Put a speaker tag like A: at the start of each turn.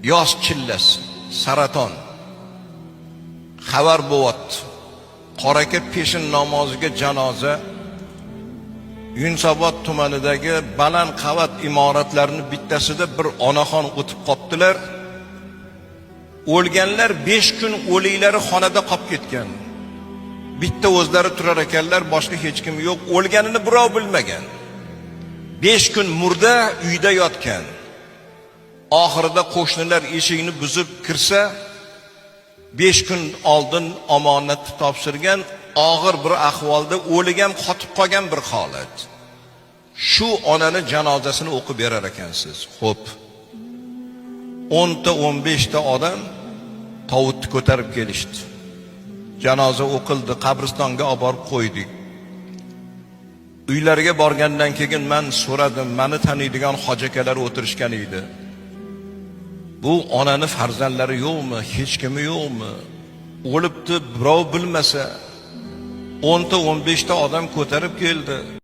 A: Yoz chillasi, saraton. Xabar bo'lyapti. Qoraka peshin namoziga janoza Yunusobod tumanidagi baland qavat imoratlarning bittasida bir onaxon o'tib qoptilar. O'lganlar 5 kun o'liklari xonada qolib ketgan. Bitta o'zlari turar ekanlar, boshqa hech kim yo'q. O'lganini birov bilmagan. 5 kun murda uyda yotgan. Oxirida qo'shnilar eshikni buzib kirsa, 5 kun oldin omonatni topshirgan, og'ir bir ahvolda o'lik ham qotib qolgan bir holat. Shu onani janozasini o'qib berar ekansiz. Xo'p. 10 ta 15 ta odam tovutni ko'tarib kelishdi. Janoza o'qildi, qabristonga olib borib qo'ydik. Uylariga borgandan keyin men so'radim, meni taniydigan hoji akalar o'tirishgan edi. Bu onani farzandlari yo'qmi, hech kimi yo'qmi? O'libdi, birov bilmasa. 10 ta 15 ta odam ko'tarib keldi.